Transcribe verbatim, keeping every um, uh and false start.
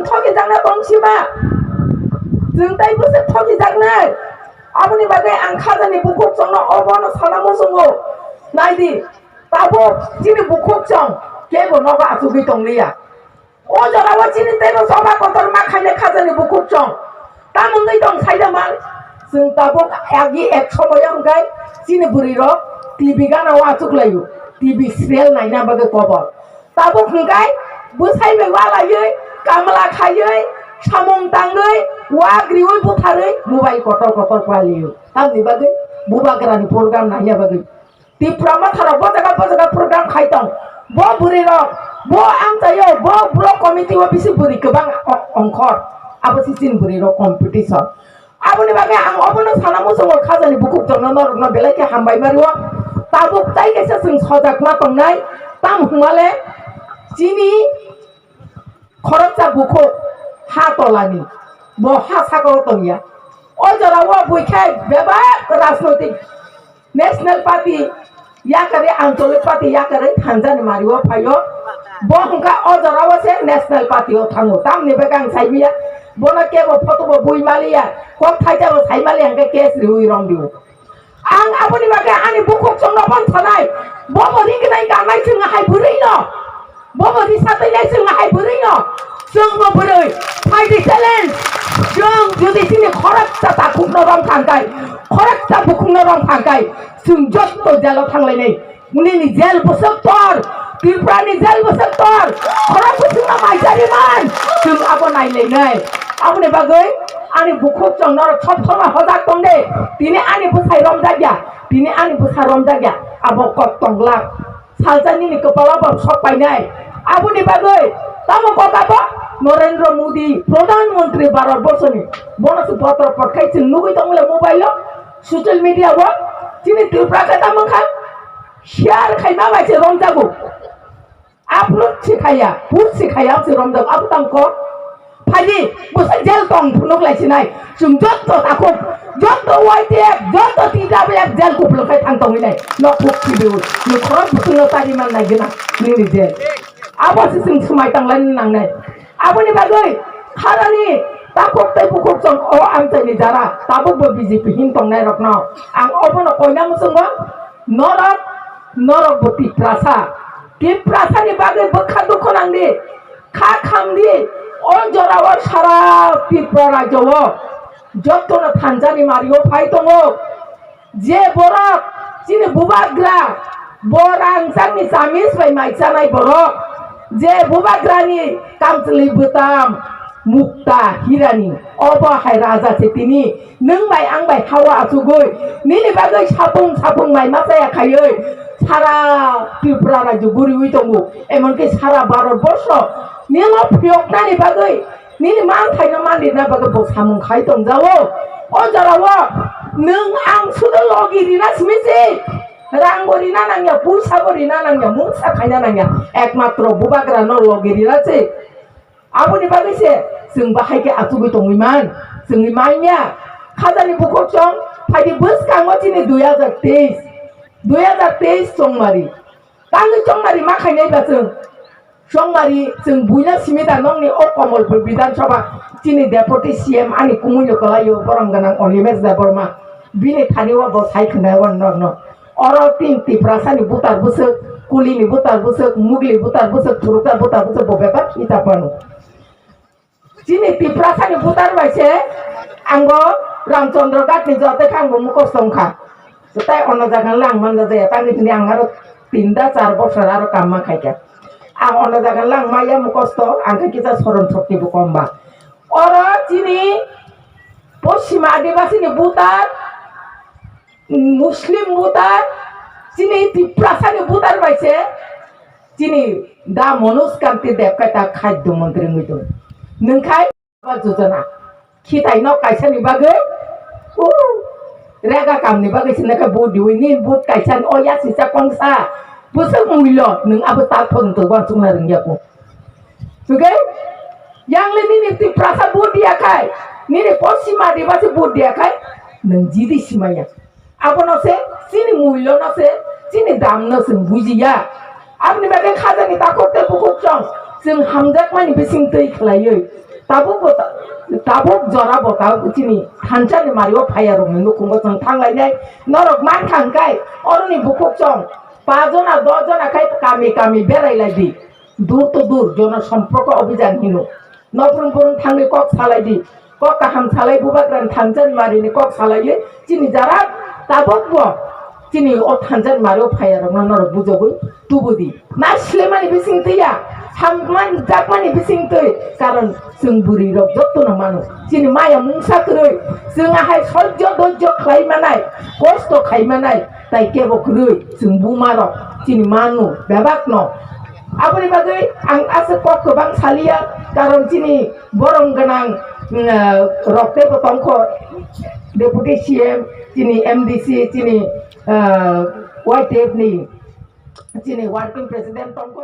Thokijakna tong sima. Chwng tai bwswk thokijaknai. Aboni bagwi ang khajani bukhuk chwngno obono sana muchungo. Naidi, tabuk chini bukhuk chwng kebo nogo achugwi tongliya. O jorao chini teibo choba kotor ma khainai khajani bukhuk chwng. Tamo wngwi tong saida man? Chwng tabuk agi ek somoyo hwnkhe chini bwrwirok T V gana o achuklaio. T V serial naina bagwi kobor. Tabuk hwnkhe bwsai bai walaiwi, kamla khaiwi, samung tangwi, wak riwi butharwi mobile kotor kotor paliyo. Tamni bagwi bubagrani program naina bagwi. Tipra matharok bo jaga bo jaga program khai tong. Bo bwrwirok, bo amchaio, bo block committee o bisi bwrwi kwbang o-, ongkhor. Abo si chini bwrwirok competition. Aboni bagwi ang obono sana muchungo khajani bukhuk chwngno norokno belai khe hambai mario. Tabuk tai kaisa chwng sojak ma tongnai. Tam hwnmale chini khoroksa bukhuk ha tolani, bo ha saka o tongya. O jora o bui khe bebak rajnoitik national party yakarwi anchalik party yakarwi thanjani mari o phaio. Bo hwnkha o jora o se national party o thango. Tamni bagwi ang saimanya, bono kebo photo bo bui maliya, kok thaisa bo sai maliya hwnkhe case riwi romdio. Ang aboni bagwi ani bukhuk chwngno bon sanai. Bobo rignai ganai chwng hai bwrwino. Bobo risatwi nai chwng hai bwrwino. Chwngbo bwrwi. Phai di challenge. Chwng jodi chini khoroksa takhukno rom thangkai, khoroksa bukhukno rom thangkai, chwng jotto jelo thanglainai. Nini jel bwswk tor, Tripurani jel bwswk tor, khorok bwswkno maijari man, chwng abo nailainai. Aboni bagwi ani bukhuk chwng norok sob somoi hojak tong de. Tini ani bwsai romjakya, tini ani bwsa romjakya, abo kok tonglak. Salsa nini kwpalo bo sok painai. Aboni bagwi tamo kok abo? Narendra Modi, Pradhan Mantri Bharat Borshoni. Bono se botro potkhai chwng nugwi tongmole mobile o, social media o. Chini Tripura khe tamo kha? Share khaima bai se romjago. Upload se khaiya, post se khaiya, se romjago. Abo tang kok? Phaidi, bwsa jail tong phunuk lai sinai. Chwng jotto takhuk, jotto Y T F, jotto T W F jail kupulung khai thang tongwi nai. Nok phuk khibiwi, ni khorok bwswngno tari man nai gina, nini jail. Abo se chwng swmai tang lai nangnai. Aboni bagwi kharani takhuk tei bukhuk chwng o amchaini jara tabukbo B J P hin tongnai rokno ang obono koina muchungo. Norok, norok bo Tiprasa. Tiprasani bagwi bwkha dukhu nangdi, kha khamdi. O jorao sara Tripura rajyo o jottono thanjani mario phai tongo. Je borok chini bubagra, bo rangchakni chamis bai mai chanai borok, je bubagrani kamchwlwi bwtam, mukta, hirani, obo hai raja se tini. Nwng bai ang bai hawa achugwi, nini bagwi sapung sapung mai ma chaya khaiwi, sara Tripura rajyo guriwi tongo, emonki sara Bharat borsho nino phiyoknani bagwi, nini manthaino mandirna bagwi bo samung khai tongjago. O jorao nwng ang sudo logi rina simi se, rangbo rina nangya, puisabo rina nangya, mungsa khaina nangya, ekmatro bubagrano logi rina se. Aboni bagwi se chwng bahai khe achugwi tongwi man, chwngwi manya. Khajani bukhuk chwng phaidi bwskango chini dui hajar teis, dui hajar teis chongmari. Tangwi chongmari ma khainai ba chwng? Chongmari chwng buina simi da nokni o Komolpur Bidhan Sabha chini Deputy C M ani kumui no kwlaio borom gwnang Animesh Debbarma. Bini thani o bo sai khwnai o norno. Oro tin Tiprasani butar bwswk, Kulini butar bwswk, Mugli butar bwswk, Thuruksa butar bwswk bo bebak hita phano. Chini Tiprasani butar bai se ang bo Ramchandra Ghat ni joto khe ang bo mukosto wngkha. Tai ono jaga lang manja jaya, tangwi hini ang aro tinda char bosor aro kamma khaikha. Ang ono jaga lang maya mukosto, ang khe kisa soron shokti bo kom ba. Oro chini Poschima Adibasini butar, Muslim butar, chini Tiprasani butar bai se, chini da Manoj Kanti Debbarma ta khadyo montri wngwi tong. Nwng khai ba jojona. Khitai nok kaisani bagwi, uh, rega kamni bagwi sinaka vote diwi, nin vote kaisani o yasisa kongsa. Bwswk muilo, nwng abo ta phone to uansukna rwngya kho. Oke? Yang le nini Tiprasa vote diya khai, nini Poschima Adibasi vote diya khai, nwng jidi simaya. Abono se, chini muilono se, chini damno chwng bujiya. Aboni bagwi khajani takhuk tei bukhuk chwng, chwng hamjakmani bising twi khlaiwi. Tabuk bo ta-, tabuk jora bo tabuk chini thansa ni mari o phaiya rok ni nukhung o chwng thang lai nai. Norok man kha hwnkhe oroni bukhuk chwng pa jona do jona khai kami kami berai lai di. Dur to dur, jono somporko obhijan hino. Nobrung burung thangwi kok salai di. Kok kaham salai, bubagra ni thansa ni mari ni kok salai, chini jara tabuk bo chini o thansa ni mari o phaiya rok no norok bujogwi tubu di. Na slemani bising twi ya, hamman jakmani bising twi, karon chwng bwrwi rok joto no mano. Chini maya mungsa kwrwi, chwng ahai sojjo dojjo khlai manai, kosto khai manai, tai kebo kwrwi, chwng buma rok, chini manu, bebak no. Aboni bagwi ang aswk kok kwbang saliya, karon chini borom gwnang, mm, eh, rok teibo tongkho, Deputy C M, chini M D C, chini, eh, Y T F ni chini working president tongkho,